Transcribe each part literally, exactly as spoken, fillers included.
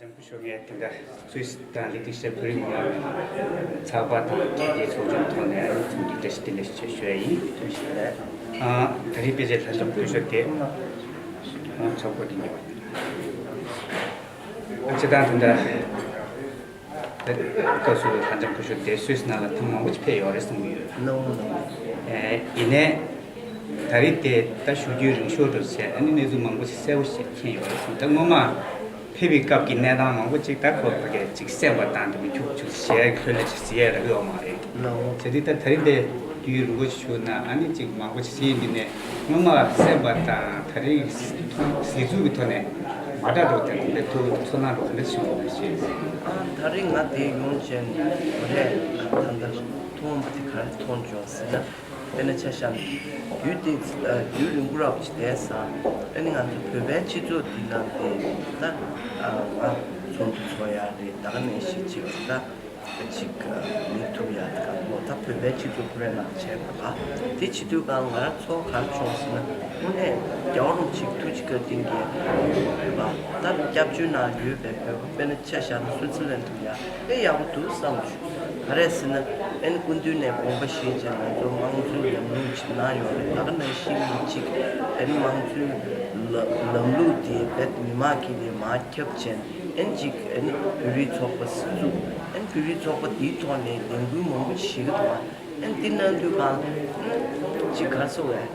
ལྷན་ཞུ་ངས་དེ་འདྲ་སུད་སི་དང་ལི་ཏི་ཤ་བོད་རིགས་མི་མང་ཚགས་པར་དང་རྒྱལ་སྤྱིའི་ཚོགས་ཆུང་ཐོག་ནས་ཨ་ནི་ཚང་གི་བཀྲ་ཤིས་བདེ་ལེགས་ཞུ་ཞུ་ཡ་ཡིན། ཨ་ད་རེས་དཔེ་ཆ་ལྷན་འཛོམས་སྐུ་ཞབས་དེ་ཨ་ཚོགས་པ་དེ་ཉོ་ཨ་སྤྱི་བཏང་དེ་འདྲ་སྐབས་སུ་ལྷན་འཛོམས་སྐུ་ཞབས་དེ་སུད་སི་ནང་ལ་ཐེངས་མང་པོ་ཞིག་ཕེབས་ཡོད་རེད་བསམ་གྱི་ཡོད། ནོ་ནོ། ཨེ་ཡིན་ནའི། ད་རེས་དེ་ད་བཞུགས་རྒྱུན་རིང་ཤོས་འགྲོ་བྱས་ཨ་ནི་གནས་ཚུལ་མང་པོ་ཞིག་གསལ་པོ་ཞིག་མཁྱེན་ཡོད་རེད་སོང་། ད་སྔོན་མ་ཕེབས་པའི་སྐབས་ཀྱི་གནས་སྟངས་མང་པོ་ཅིག་ད་ཁོ་ཕ་གིར་ཅིག་སེམས་པ་དང་དུ་མི་ཁྱུག་ཁྱུག་བྱས་ལྷོད་ལྷོད་ཅིག་བྱེད་ཡ་རག་ཡོད་མ་རེད། ལའོ། བྱས་དུས་ད་ད་རེས་འདི་དུས་ཡུན་རིང་པོ་ཞིག་བཞུགས་ན་ཨ་ནི་ཅིག་མང་པོ་ཞིག་བྱེད་ཡིན་དུས་ནས་སྔོན་མ་སེམས་པ་དང་ད་རེས་གཟིགས་ཚུལ་གྱི་ཐོག་ནས་མ་འདྲ་འགྲོ་དེ་འདི་ཐུགས་ཚོར་སྣང་འགྲོ་ག་འདྲ་བྱུང་བ་ཞེས། ཨ་ད་རེས་ང་དེ་ཡོང་བྱས་ནས་ད་ལྟ་མཐོང་བ་དེ་ག་རེ་མཐོང་བྱུང་ཟེར་ན། དཔེར་ན་ཆ་བཞག་ན། དུས་དེ་དུས་རིང་པོ་རབ་ཅིག་བསྡད་ས། ཨ་ནི་ང་ཚོ་བོད་པའི་སྤྱི་ཚོགས་འདི་ནང་དེ་ད་ང་ཚོ་འདུ་ཚོགས་ཡག་རེད། ད་ག་ནང་བཞིན་ཅིག་ད་ཅིག་མི་ཐུབ་ཡག་ད་ག་ད་བོད་པའི་སྤྱི་ཚོགས་ཁོ་རའི་ནང་བྱས་པ་ལ། དེ་བྱེད་དུས་གང་ང་རང་ཚོ་ག་རེ་བྱུང་ཟེར་ན། དངོས་གནས་རྒྱལ་བ་རིན་པོ་ཆེའི་ཐུགས་རྗེ་བཀའ་དྲིན་གྱིས་བོད་པ་ད་སྐྱབས་བཅོལ་ནང་ཡོད་པའི་བོད་པ་དཔེར་ན་ཆ་བཞག་ན་སུའི་ཙི་ལན་དུ་ཡ། དཔེ་ཡག་པོ་འདུག་བསམ་བྱུང་། ག་རེ་ཟེར་ན། ཨ་ནི་སྐུ་མདུན་ནས་དགོངས་པ་བཞེས་བྱས་ང་ཚོ་དམངས་གཙོའི་ལམ་ལུགས་ཅིག་གནང་ཡོད་རེད། ད་ག་ནང་བཞིན་གཅིག་ཨ་ནི་དམངས་གཙོའི་ལ་ལམ་ལུགས་དེ་རྦད་མི་མང་གིས་ལས་མར་ཁྱབ་བྱས་ཨ་ནི་གཅིག་ཨ་ནི་བོད་རིགས་ཚོགས་པ་སྲིད་བཙུགས། ཨ་ནི་བོད་རིགས་ཚོགས་པ་དེའི་ཐོག་ནས་ལས་འགུལ་མང་པོ་ཞིག་བྱེད་ཀྱི་འདུག་ཨ་ནི་འདི་གནང་དུས་གང་གཅིག་ག་རེ་ཟེར་དགོས་རེད།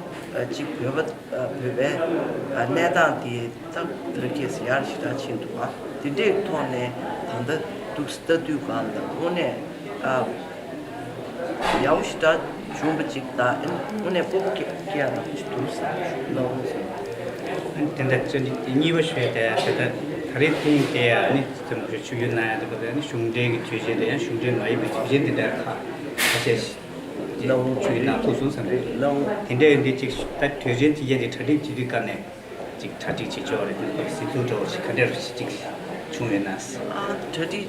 གཅིག་བོད་པ་བོད་པའི་གནས་སྟངས་དེ། ད་དེ་རིང་ཁ་སང་ཡར་ཞེ་དྲག་ཕྱིན་འདུག་ཨ། དེ་འདྲའི་ཐོག་ནས་ད་ལྟ་འདུག་ལྟ་དུས་གང་ལ་དངོས་གནས་ཨ་ཡག་པོ་ཞེ་དྲག་བྱུང་བ་ཅིག་དང་ཨ་ནི་དངོས་གནས་སྤོབས་པ་སྐྱེ་སྐྱེ་ཡག་འདྲ་པོ་ཅིག་འདུག་ཟེར་ལབ་འོང་ཟེར། ཨ་ནི་དེ་འདྲ་ཅི་འདྲ་གཉིས་པ་ཞུ་ཡ་དེ་ད་ལྟ་ད་རེས་ཐེངས་དེ་ཨ་ནི་ཚོགས་ཆུང་ཡོད་ན་ཡང་དེ་ག་ཨ་ནི་གཞུང་འབྲེལ་གྱི་དུས་ཆེན་དང་ཡང་གཞུང་འབྲེལ་མ་ཡིན་པའི་དུས་ཆེན་དེ་འདྲ་ཁ་ཁ་ཤས་ཤིག་ལའོ། ཆུ་ཡི་ནང་ཐུག་སོང་ཙང་རེད། ལའོ། དེ་འདྲ་ཡིན་དུས་ཅིག་ད་དུས་ཆེན་དེ་ཡན་གྱི་གྲ་སྒྲིག་བྱེད་དུས་ཀ་ནས་ཅིག་གྲ་སྒྲིག་བྱེད་ཆོག་རེད། དེ་ཚོ་སྲིད་ཚོགས་འདྲ་བོ་ཞིག་ག་འདྲ་ཞིག་ཅིག་བྱུང་ཡོད་ན། ཨ་གྲ་སྒྲིག་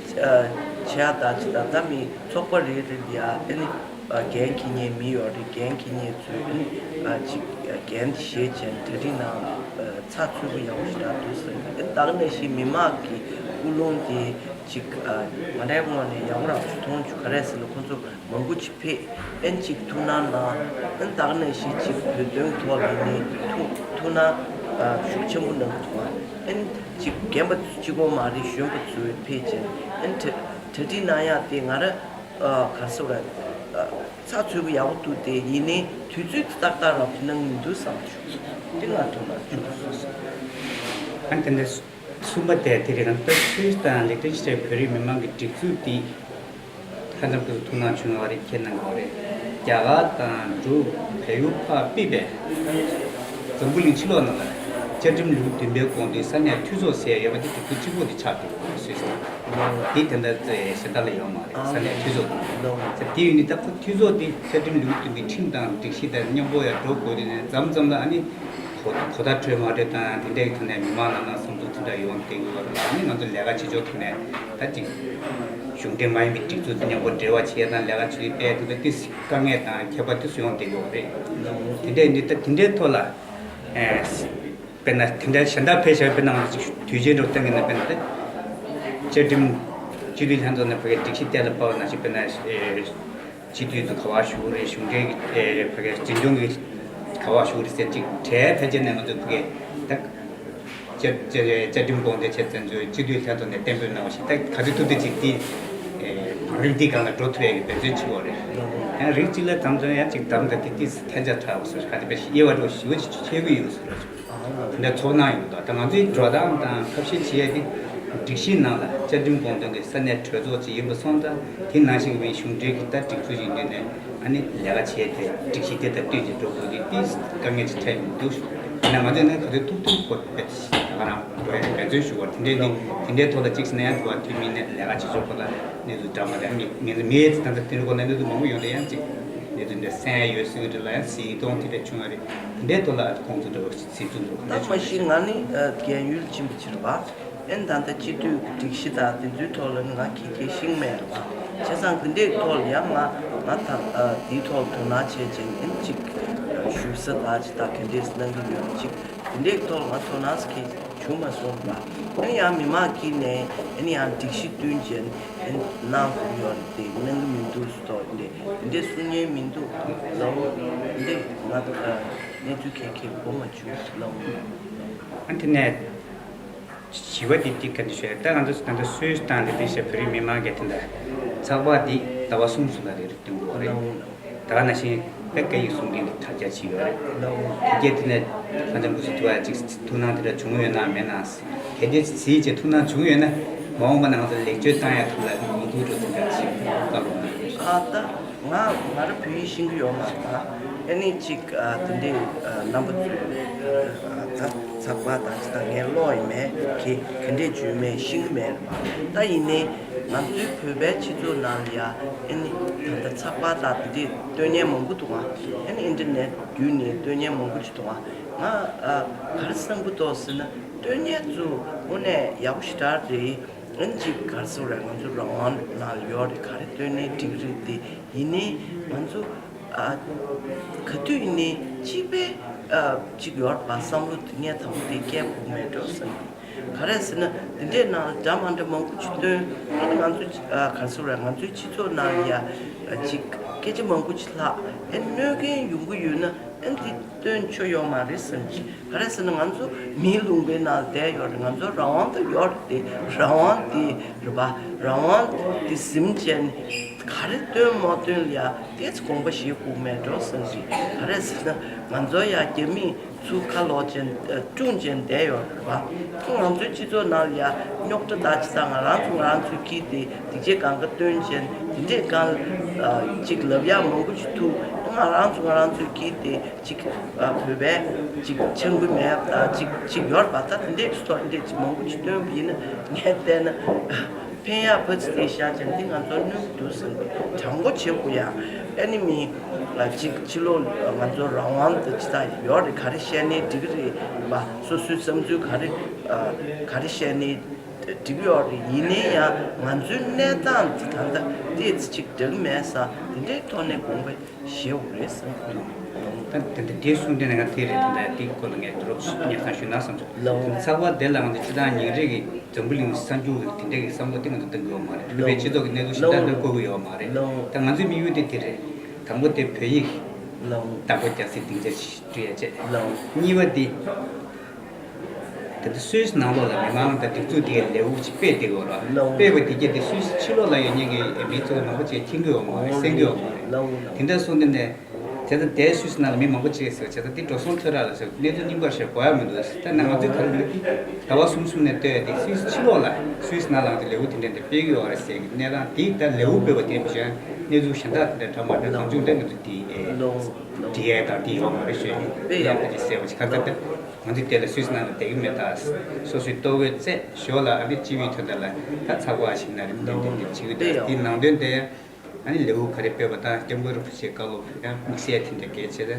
བྱེད་ཡ་ད་ཅི་ད་ད་མི་ཚོགས་པ་རེ་རེ་ལ་ཡ་ཨ་ནི་འགན་འཁྱེར་མཁན་མི་ཡོད་རེད། འགན་འཁྱེར་མཁན་ཚོས་ཨ་ནི་ཅིག་འགན་དེ་བཞེས་བྱས་གྲ་སྒྲིག་གནང་ཚགས་ཚུད་པོ་ཡག་པོ་ཞེ་དྲག་འདུག་ཟེར། ཨ་ནི་ད་ག་ནང་བཞིན་མི་མང་གི་སྐུལ་སློང་དེ་ཅིག་ང་རའི་ངོས་ནས་ཡག་པོ་རང་ཞིག་མཐོང་བྱུང་། ག་རེ་ཟེར་ན་ཁོང་ཚོ་མང་པོ་ཅིག་ཕེབས། ཨན་ཅིག་ཐུགས་སྣང་གནང་། ཨན་ད་ག་ནང་བཞིན་ཅིག་བོད་དོན་ཐོག་ལ་ནི་ཐུགས་ཐུགས་སྣང་ཤུགས་ཆེན་པོ་གནང་གི་འདུག་ཨན་ཅིག་རྒན་པ་གཅིག་པོ་མ་རེད། གཞོན་པ་ཚོས་ཕེབས་བྱས་ཨན་གྲ་གྲ་སྒྲིག་གནང་ཡག་དེ་ང་ར་ག་རེ་ཟེར་ར་ཚགས་ཚུད་པོ་ཡག་པོ་འདུག་དེ་ཡིན་ནའི་དུས་ཚོད་ཏག་ཏག་རག་གི་གནང་གི་མི་འདུག་བསམ་བྱུང་། དེ་ང་ཐུགས་སྣང་བྱུང་། ཨན་དེ་འདྲ། གསུམ་པ་དེ་དེ་རིང་ད་སུད་སི་དང་ལི་ཏེན་ཤི་ཊེན་བོད་རིགས་མི་མང་གི་སྒྲིག་འཛུགས་འདི་ལྷན་འཛོམས་སྐབས་སུ་ཐུགས་སྣང་བྱུང་བ་རེད། ཁྱེད་གནང་དགོས་རེད། རྒྱ་གར་དང་འབྲུག་བལ་ཡུལ་ཕར་ཕུད་པའི་འཛམ་བུ་གླིང་ཕྱི་ལོགས་ནང་ལ་བཅའ་ཁྲིམས་ལེའུ་བདུན་པའི་དགོངས་དོན་ས་གནས་འཐུས་ཚོགས་ཟེར་ཡོད་པ་དེ་སྒྲིག་འཛུགས་གཅིག་པོ་དེ་ཆགས་འདུག་སུད་སི་ནང་། དེ་དེ་འདྲ་གཞན་དག་ལ་ཡོད་མ་རེད། ས་གནས་འཐུས་ཚོགས་དང་། དེ་ཡིན་དུས་ད་འཐུས་ཚོགས་དེ་བཅའ་ཁྲིམས་ལེའུ་བདུན་པའི་ཁྲིམས་དང་སྒྲིག་གཞི་དང་མཉམ་པོ་ཡར་འགྲོ་དགོས་དུས་ནས་མཚམས་མཚམས་ལ་ཨ་ནི། གོ་གོ་བརྡ་འཕྲོད་མ་འཕྲོད་དང་དེ་འདྲའི་ཐོག་ནས་མི་མང་ནང་ན་བསམ་ཚུལ་དེ་འདྲ་ཡོང་བསྡད་ཡོད་རེད། ཨ་ནི་ང་ཚོ་ལས་ཀ་བྱེད་ཕྱོགས་ཐོག་ནས་ད་ཅིག་གཞུང་འབྲེལ་མ་ཡིན་པའི་སྒྲིག་འཛུགས་དང་མཉམ་པོ་འབྲེལ་བ་བྱེད་ཡ་དང་ལས་ཀ་བྱེད་ཡ་དཔེ་དེ་འདྲ་ཏིས་དཀའ་ངལ་དང་ཁྱད་པར་ཏིས་ཡོང་བསྡད་ཡོད་རེད། དེ་འདྲའི་འདི་ད་དེ་འདྲའི་ཐོག་ལ་ཨེ་དཔེར་ན་དེ་འདྲའི་གཞན་དག་ཕལ་ཆེར་དཔེར་ན་ང་ཚོ་དུས་ཆེན་འགྲོ་སྟངས་ཡིན་ན་དཔེར་ན་ད་བཅའ་ཁྲིམས་སྤྱི་འཐུས་ལྷན་ཚོགས་ནས་ཕ་གིའི་སྒྲིག་གཞི་གཏན་ལ་ཕབ་པ་ནང་བཞིན་དཔེར་ན་ཨེ། སྤྱི་འཐུས་ཚོ་ག་པར་བཞུགས་རེད། གཞུང་འབྲེལ་གྱི་ཨེ་ཕ་གིའི་འཛིན་སྐྱོང་གི་ག་པར་བཞུགས་རེད་ཟེར་ཅིག་གྲས་ཕལ་ཆེར་ནས་ང་ཚོ་ཕ་གིའི་ད་བཅའ་བཅའ་བཅའ་ཁྲིམས་དགོངས་དོན་ཆེད་བཙན་བྱོལ་སྤྱི་འཐུས་ལྷན་ཚོགས་ནས་གཏན་འབེབས་གནང་བ་ཞིག་ད་ག་ཚོད་ཐུབ་ཐུབ་ཅིག་དེ་ཨེ་བང་རིམ་འདི་སྒང་ལ་འགྲོ་ཐུབ་ཡ་གི་འབད་བརྩོན་བྱེད་དགོས་རེད། ཡང་རིགས་གཅིག་ལ་དམ་དུ་ཡང་ཅིག་དམ་དུ་དེ་དེ་ཐལ་ཆ་དྲག་པ་སོགས་ག་ཚོད་དཔེ་ཞིག་དབྱེ་བ་འགྲོ་ཞི་བ་ཅིག་ཆེ་གི་ཡོད་ཟེར་ར། དེ་འདྲ་ཚོར་སྣང་ཡོང་འདུག་ད་ང་ཚོའི་འགྲོ་སྟངས་དང་ཐབས་ཤེས་བྱེད་ཡས་དེ་སྒྲིག་གཞི་ནང་ལ་བཅའ་ཁྲིམས་དགོངས་དོན་གྱི་ས་གནས་གྲོས་ཚོགས་ཅིག་ཡིན་པ་སོང་ཙང་དེ་ནང་བཞིན་གྱི་གཞུང་འབྲེལ་གྱི་ད་སྒྲིག་འཛུགས་ཡིན་དུས་ནས་ཨ་ནི་ལས་ཀ་བྱེད་དེ་སྒྲིག་གཞི་དེ་དང་བསྟུན་ཅིག་འགྲོ་དགོས་ཀྱི་དེ་དཀའ་ངལ་ཅིག་འཕྲད་ཡོང་འདུག་ཡིན་ན་ང་ཚོས་ནི་ག་ཚོད་ཐུབ་ཐུབ་ཁོ་དཔེ་ད་ག་རང་འགྲོ་ཡས་འབད་བརྩོན་ཞུ་བར་དེ་འདྲའི་ནི་དེ་འདྲའི་ཐོག་ལ་གཅིག་ཟེར་ན་ཡང་འགྲོ་བ་དུས་མིན་ནས་ལས་ཀ་བྱེད་ཕྱོགས་ཁོ་ལ་གནས་ཚུལ་འདྲ་མ་འདྲ་མི་མི་མི་ཡས་ད་ལྟ་དེ་འདྲ་ཁོ་ལ་གནས་ཚུལ་མང་པོ་ཡོང་དུས་ཡང་གཅིག་གནས་ཚུལ་འདྲ་གསན་ཡས་ཡོད་སྲིད་ཀྱི་རེད་ལ་ཡང་སྲིད་ཡིག་གཏོང་དེ་འདྲ་བྱུང་བ་རེད། དེ་འདྲའི་ཐོག་ལ་ཁོང་ཚོ་འདྲ་བོ་ཞིག་སྲིད་ཚུལ་འདྲ་བོ་ད་མ་གཞི་ང་ནི་རྒན་ཡོལ་ཕྱིན་པ་ཅིག་རེད་པ། ཨེ་ད་ལྟ་སྤྱི་འཐུས་ཀྱི་སྒྲིག་གཞི་དང་དེ་ཚོའི་ཐོག་ལ་ནི་ང་ཁྱི་ཁྱི་ཤིང་མེད་རེད་པ། བྱས་ཙང་དེ་འདྲའི་ཐོག་ལ་ཡང་ང་ང་ད་དེའི་ཐོག་ལ་དོ་སྣང་བྱས་བྱས་ཨེ་ཅིག་ཞུ་ས་ད་ཅིག་ད་ག་འདྲས་གནང་གི་ཡོད་ཅིག་དེ་འདྲའི་ཐོག་ལ་ང་དོ་སྣང་ཁྱི་བྱུང་མ་སོང་རེད་པ། ཨ་ནི་ཡང་མི་མང་གིས་ནས་ཨ་ནི་ཡང་སྒྲིག་གཞི་བསྟུན་བྱས་ཨ་ནི་གནང་དགོས་ཡོད་རེད་དེ་གནང་གི་མི་འདུག་ཟེར་ཏོ་འདི་འདི་གསུང་མཁན་མི་འདུག་ལོ། འདི་ང་གནས་ཚུལ་གལ་ཆེ་གོ་མ་བྱུང་ལོ། ཨ་དེ་ནས་ཞི་བ་འདི་འདི་ག་འདི་ཤོད་ད་ང་ཚོ་ད་ལྟ་སུད་སི་དང་འདི་འདི་ཞེས་བོད་རིགས་མི་མང་གི་དེ་འདྲ་ཚགས་པར་འདི་ཟླ་བ་གསུམ་གསུམ་ལ་རེ་རེ་བཏོན་དགོས་རེད། ད་ག་ནང་བཞིན་དཔེ་སྐད་ཡིག་གསུང་མཁན་གྱི་དྲ་རྒྱ་ཅིག་ཡོད་རེད། དེ་རྒྱས་དེ་ནས་ལྷ་འཛོམས་སྐུ་ཚེ་ཐུབ་པ་ཅིག་ཐུགས་སྣང་དེ་འདྲ་བྱུང་ཡོད་ན་མེད་ན། གལ་ཏེ་གཟིགས་བྱས་ཐུགས་སྣང་བྱུང་ཡོད་ན་མ་འོངས་པ་ནང་དུ་ལེགས་བཅོས་བཏང་ཡ་ཐུབ་ལ་མི་འདུག་འགྲོ་ཚུལ་འདྲ་ཞིག་བཀའ་སློབ་གནང་རོགས་ཞུ། ཨ་ད་ང་ང་རང་བོད་ཡིག་ཤེས་ཀྱི་ཡོད་མ་རེད་ད། ཨ་ནི་ཅིག་ཨ་དེ་འདྲའི་ཨ་རྣམ་པ་ཚོས་ཨ་ད་ཚགས་པར་དང་ཅི་དང་ངའི་ཀློག་ཡི་མེད་གི་ག་འདྲས་བརྗོད་མེད་ཤེས་ཀྱི་མེད་རེད་པ། ད་ཡིན་ནའི་ང་ཚོའི་བོད་པའི་སྤྱི་ཚོགས་ནང་ལ་ཡ་ཨ་ནི་ད་ལྟ་ཚགས་པར་དང་དེ་འདྲས་སྟོན་མཁན་མང་པོ་འདུག་ཨ། ཨ་ནི་ཨིན་ཊར་ནེཊ་བརྒྱུད་ནས་སྟོན་མཁན་མང་པོ་ཅིག་འདུག་ཨ། ང་ཨ་ག་རེ་བསམ་གྱི་འདུག་ཟེར་ན་སྟོན་མཁན་ཚོ་དངོས་གནས་ཡག་པོ་ཞེ་དྲག་རེད། ཨ་ནི་ཅིག་ག་རེ་ཟེར་རེད་ང་ཚོ་རང་དབང་ནང་ཡོད་རེད་ག་རེ་སྟོན་ནའི་འགྲིག་རེད་དེ་ཡིན་ནའི་ང་ཚོ་ཨ་ག་དུས་ཡིན་ནའི་གཅིག་པའི་ཨ་ཅིག་ཡོད་རེད་པ་བསམ་བློ་དེ་ངས་དང་པོ་དེ་སྐྱེ་དགོས་མེད་འགྲོ་བསམ་གི། ག་རེ་ཟེར་ན་དེ་འདྲའི་ནང་ལ་འདྲ་མ་འདྲ་མང་པོ་ཅིག་སྟོན་ཨ་ནི་ང་ཚོ་ཨ་ག་རེ་ཟེར་རེད་ང་ཚོའི་སྤྱི་ཚོགས་ནང་ལ་ཡ་ཅིག་སྐད་ཆ་མང་པོ་ཅིག་ལྷག་ཨ་ནི་གནོད་མཁན་ཡོང་གི་ཡོད་ན། ཨ་འདི་སྟོན་ཆོག་ཡོད་མ་རེད་བསམ་གི། ག་རེ་ཟེར་ན་ང་ཚོ་མིའི་ལུང་པའི་ནང་བསྡད་ཡོད་རེད། ང་ཚོ་རང་དབང་དུ་ཡོད་རེད་དེ་རང་དབང་དེ་རེད་པ། རང་དབང་དེ་ཟིན་བྱས་ནས་ག་རེ་སྟོན་མ་སྟོན་ལ་ཡ་ཏོག་ཙམ་དགོངས་པ་བཞེས་དགོས་མེད་འགྲོ་བསམ་གི། ག་རེ་ཟེར་ན་ང་ཚོ་ཡ་རྒྱ་མི་ཚུར་ཁ་ལོག་བྱས་ནས་སྐྲུན་བྱས་ནས་བསྡད་ཡོད་རེད་པ། ང་ཚོའི་སྤྱི་ཚོགས་ནང་ལ་ཡ་རྙོག་དྲ་དང་ཅི་དང་ང་རང་ཚོ་ང་རང་ཚོའི་སྐད་དེ་སྡིག་ཆ་གང་ག་སྟོན་བྱས་ནས་དེ་འདྲས་གང་ཅིག་ལབ་ཡག་མང་པོ་ཞིག་ཐུག་ང་རང་ཚོ་ང་རང་ཚོའི་སྐད་དེ། ཅིག་ཨ་བོད་པའི་ཅིག་ཆང་བུ་མེད་ད་ཅིག་ཅིག་ཡོད་པ་ད་དེ་འདྲས་སོགས་འདྲས་ཅིག་མང་པོ་ཅིག་སྟོན་པ་ཡིན་ན་ངས་བལྟས་ན་ཕན་ཡག་ཕ་ཚི་དེ་ཤ་ཅན་འདི་ང་ཚོར་གནོད་ཀྱི་འདུག་ཟེར་ནས་དྲང་པོ་བྱེད་དགོས་ཡ། ཨ་ནི་མི་ཅིག་ཕྱི་ལོགས་ང་ཚོ་རང་དབང་དུ་ཅི་ད་ཡོད་རེད། ག་རེ་བཤད་ནའི་འགྲིག་གི་རེད་པ། སོ་སོའི་བསམ་ཚུལ་ག་རེ་ག་རེ་བཤད་ནའི་འགྲིག་ཡོད་རེད། ཡིན་ནའི་ཡང་ང་ཚོའི་གནས་སྟངས་འདི་ད་ལྟ་ཏོག་ཙམ་ཅིག་འགྲིག་མེད་ས་དེ་འདྲའི་ཐོག་ནས་དགོངས་པ་ཞེ་པོ་རེད་བསམ་གྱི་འདུག་ད་དེ་འདྲ་དེ་གསུང་དེ་ནས་ང་དེ་རེད། དེ་འདྲ་དེའི་སྐོར་ལ་ངས་དུ་རོབ་སྙན་སེང་ཞུས་ན་བསམ་སོང་། ལའོ། ཚགས་པར་དེ་ལའང་དེ་སྤྱི་བཏང་ཉིན་རེ་གི་འཛམ་བུ་གླིང་གསར་འགྱུར་གི་དེ་འདྲ་གི་བསམ་བློ་དེ་ང་ཚོ་གཏོང་གི་ཡོད་མ་རེད། བོད་པའི་སྤྱི་ཚོགས་ཀྱི་གནས་ཚུལ་ཞིབ་ལྟ་ལའོ། འདྲ་བཀོད་གི་ཡོད་མ་རེད། ལའོ། ད་ང་ཚོའི་དམིགས་ཡུལ་དེ་དེ་རེད། དང་པོ་དེ་བོད་ཡིག་ལའོ། བདག་པོ་རྒྱག་སའི་སྡིངས་ཆ་ཞིག་བསྐྲུན་ཡ་བྱས། ལའོ། གཉིས་པ་དེ། ད་ལྟ་སུད་སི་ནང་ལོགས་ལ་མི་མང་དང་སྒྲིག་འཛུགས་དེའི་ལེའུ་ཅིག་སྤེལ་བསྡད་ཡོད་རེད། ལའོ། སྤེལ་བ་དེ་གྱད་དེ་སུད་སི་ཕྱི་ལོགས་ལ་ཡོད་མཁན་གྱི་མི་ཚོ་མང་པོ་ཅིག་མཁྱེན་གྱི་ཡོད་མ་རེད། གསན་གྱི་ཡོད་མ་རེད། ལའོ་ལའོ། དེ་འདྲ་སོང་དུས་ནས་བྱས་ཙང་དེ་སུད་སི་ནང་ལ་མི་མང་པོ་ཅིག་ཟེར་བྱས་ཙང་དེ་འགྲོ་སོང་ཐོན་རག་ལ་ཟེར་གནས་ཚུལ་རྙིང་པ་ཞིག་གོ་ཡ་མི་འདུག་ད་ང་ཚོའི་ག་རེ་ལབ་དུས་ཟླ་བ་གསུམ་གསུམ་ནས་ལྟོས་ཡ་དེ་སུད་སི་ཕྱི་ལོགས་ལ་སུད་སི་ནང་ལའང་དེ་ལེའུ་དེ་འདྲ་འདྲ་སྤེལ་གྱི་ཡོད་རེད་ཟེར་གྱི་གནས་སྟངས་དེ་ད་ལེའུ་སྤེལ་བ་དེ་མི་ཤེས་གནས་ཚུལ་གཞན་དག་དེ་འདྲ་འདྲ་མ་འདྲ་གང་བྱུང་འདྲ་ང་ཚོ་དེ་ལའོ། འབྲི་ཡས་དང་དེ་ཡོད་མ་རེད་ཞུས་ནས་དཔེ་ཡག་པོ་ཡག་པོ་ཅིག་གསལ་བ་ཅིག་ག་ཚ་ད་ང་ཚོའི་དེ་ལ་སུད་སི་ནང་ལ་བསྡད་ཀྱི་མེད་ད། སོ་སོའི་ལྟོ་གོས་བཙལ་ཞོར་ལ་ཨ་ནི་སྤྱི་བའི་དོན་དག་ལ་ད་ཚགས་པར་ཞིག་ན་རིམ་བདེ་བདེ་བདེ་བྱེད་ཀྱི་འདུག་དེའི་ནང་དོན་དེ་ཨ་ནི་ལེའུ་ག་རེ་སྤེལ་བ་དང་སྐྱབས་མགོན་རིན་པོ་ཆེའི་བཀའ་སློབ་ཡང་དམིགས་བསལ་དེ་འདྲ་གལ་ཆེ་ད་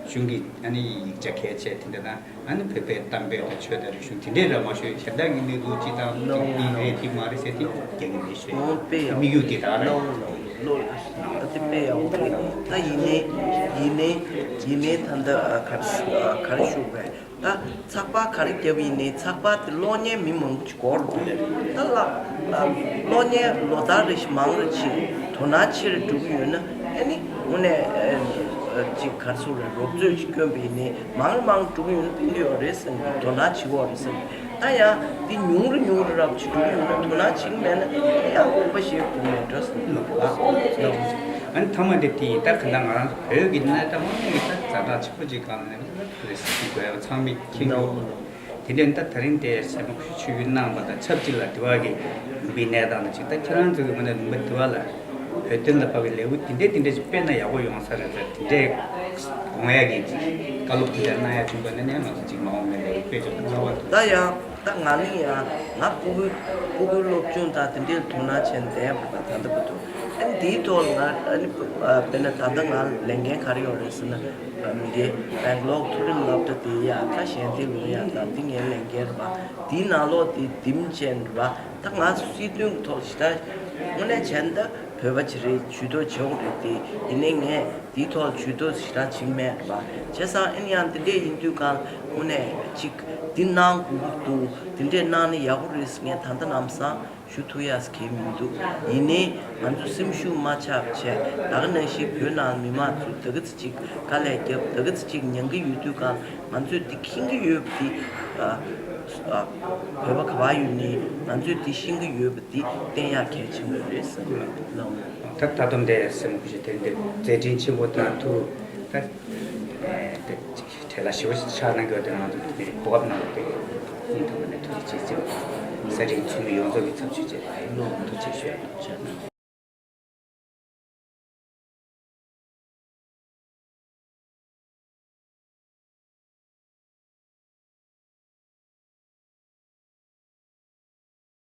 གཞུང་གི་ཨ་ནི་ཡིག་ཆ་གལ་ཆེ་དེ་འདྲ་དང་། ཨ་ནི་བོད་པའི་གཏམ་དཔེ་དང་ཆོས་དང་རིག་གཞུང་དེ་འདྲའི་ར་མ་ཞུས་གཞན་དག་གི་གནས་ཚུལ་སྤྱི་དང་གཅིག་འདི་རེད་འདི་མ་རེད་ཟེར་ཏེ་རྒྱག་གི་མེད་ཞུས། ཨོ་དཔེ་ཡག་དམིགས་ཡུལ་དེ་དག་རེད། ལོ་ལོ་ལོ་ལ་ཨ་དེ་དཔེ་ཡག་པོ་རེད། ད་ཡིན་ནའི་ཡིན་ནའི་ཡིན་ནའི་ད་ལྟ་ཨ་ག་རེ་ཨ་ག་རེ་ཞུ་དགོས། ད་ཚགས་པར་ག་རེ་བརྒྱབ་ཡིན་ནའི་ཚགས་པར་དེ་ཀློག་མཁན་མི་མང་པོ་ཅིག་འགོར་འདུག་ད་ལ་ཨ་ཀློག་མཁན་ལོ་ལྟར་རེ་བཞིན་མང་རུ་ཕྱིན་དོ་སྣང་ཆེ་རུ་འགྲོ་གི་ཡོད་ན་ཨ་ནི་དངོས་གནས་ཨ་ཅིག་ག་རེ་ཟེར་རེད། རོབ་ཚོད་ཅིག་བསྐྱོན་པ་ཡིན་ནའི་མང་རུ་མང་རུ་འགྲོ་གི་ཡོད་ན་ཕན་གྱི་ཡོད་རེད་བསམ་གི། དོ་སྣང་བྱེད་ཀྱི་ཡོད་རེད་བསམ་གི། ད་ཡང་འདི་ཉུང་རུ་ཉུང་རུ་རབ་ཅིག་འགྲོ་གི་ཡོད་ན་དོ་སྣང་བྱེད་ཀྱི་མེད་ན་ཨ་ནི་ཡང་དགོངས་པ་བཞེས་དགོས་མེད་འགྲོ་བསམ་གི་ལགས། ཨ་ནི་མཐའ་མ་དེ་དེ་ཡིན། ད་ག་ད་ང་རང་ཚོ་བོད་ཀྱི་གནས་སྟངས་དངོས་གནས་ཀྱི་ད་ཛ་དྲག་ཆེན་པོ་ཅིག་སྒང་ལ་ནས་རེ་སི་ཀི་དགོས་པ་ཚང་མས་མཁྱེན་གྱི་ཡོད། དེ་འདྲའི་ད་ད་རིང་དེ་སེམས་ཁུར་ཆུ་ཡུལ་གནང་བ་དང་ཆབས་ཅིག་ལ་དེ་བ་གི་ལུང་པའི་གནས་སྟངས་དང་ཅིག་ད་ཁྱེད་རང་ཚོ་གི་ངོས་ནས་ལུང་པ་དེ་བ་ལ་བོད་དོན་ལ་དཔག་པའི་ལེའུ་དེ་འདྲའི་དེ་འདྲའི་ཅིག་སྤེལ་ན་ཡག་པོ་ཡོང་ས་རེད་ཟེར་དེ་འདྲའི་དགོངས་ཡ་གི་ཅིག་བཀའ་སློབ་དེ་འདྲ་གནང་ཡ་བྱུང་བ་ནི་ནས་ང་ཚོ་ཅིག་མ་འོངས་པའི་ལེའུ་སྤེལ་ཆོག་པ་ཚོར་བ་འདུག་ད་ཡང་ད་ང་ནི་ཡང་ང་ཕྲུ་གུ་ཕྲུ་གུའི་སློབ་སྦྱོང་དང་དེ་འདྲའི་དོ་སྣང་བྱས་ནས་བསྡད་ཡ་མེད་པ་ད་ལྟ་བར་དུ། ཨ་ནི་དེའི་ཐོག་ལ་ང་ཨ་ནི་དཔེར་ན་ད་ལྟ་ང་ལས་འགན་ག་རེ་ཡོད་རེད་ཟེར་ན། མི་དེ་བེང་ལོར་མཐོ་རིམ་སློབ་གྲྭ་དེ་ཡ་ད་གཞན་དེ་ལུང་ཡ་ད་འདི་ངའི་ལས་འགན་རེད་པ། དེའི་ནང་ལོགས་དེ་འདེམས་བྱས་ནས་རེད་པ། ད་ང་ཚོ་སྲིད་དོན་གྱི་ཐོག་ཞེ་དྲག་དངོས་གནས་བྱས་ན་ད་ བོད་པ་ཅིག་རེད། ཇུས་གཏོགས་བྱེད་དགོས་རེད་དེ། ཡིན་ནའི་ངས་དེའི་ཐོག་ཇུས་གཏོགས་ཞེ་དྲག་བྱེད་ཀྱི་མེད་པ། བྱས་ཙང་ཨ་ནི་ཡང་དེ་འདྲས་ཡིན་དུས་གང་དངོས་གནས་ཅིག་འདི་གནང་དགོས་ཀྱི་འདུག་དེ་འདྲས་གནང་ན་ཡག་པོ་རེད་ཟེར་ངས་ད་ལྟ་ནམ་སང་ཞུ་ཐུབ་ཡག་གི་མི་འདུག་ཡིན་ནའི་ང་ཚོ་སེམས་ཤུགས་མ་ཆག་བྱས། ད་ག་ནང་བཞིན་བོད་ནང་མི་མང་ཚོས་ད་ག་ཚོད་ཅིག་དཀའ་ལས་བརྒྱབ། ད་ག་ཚོད་ཅིག་མྱང་གི་ཡོད་དུས་གང་ང་ཚོས་འདི་མཁྱེན་གྱི་ཡོད་པ་འདི། ཨ་ཨ་བོད་པ་ག་པར་ཡོད་ནའི་ང་ཚོས་འདི་ཤེས་ཀྱི་ཡོད་པ་འདི་བསྟན་ཡག་གལ་ཆེན་པོ་རེད་བསམ་གྱི་ཡོད། ལགས། ད་ད་དུང་འདས་སེམས་ཁུར་ཞིག་དེ་འདི་མཛད་འཕྲིན་ཆེན་པོ་དང་ཐུགས་ད་ཨེ་དེ་བྲེལ་བ་ཞེ་པོ་ཞིག་ཆགས་གནང་གི་ཡོད་དེ། ང་ཚོ་འདི་གོ་སྐབས་གནང་བ་དེ་སྙིང་ཐག་པ་ནས་ཐུགས་རྗེ་ཆེ་ཟེར་བ། གསར་འཕྲིན་ཚོགས་མི་ཡོངས་རྫོགས་ཀྱི་ཚབ་ཞུས་བྱས་ཐུགས་རྗེ་ཆེ་ཞུ་ཡ་ཡིན།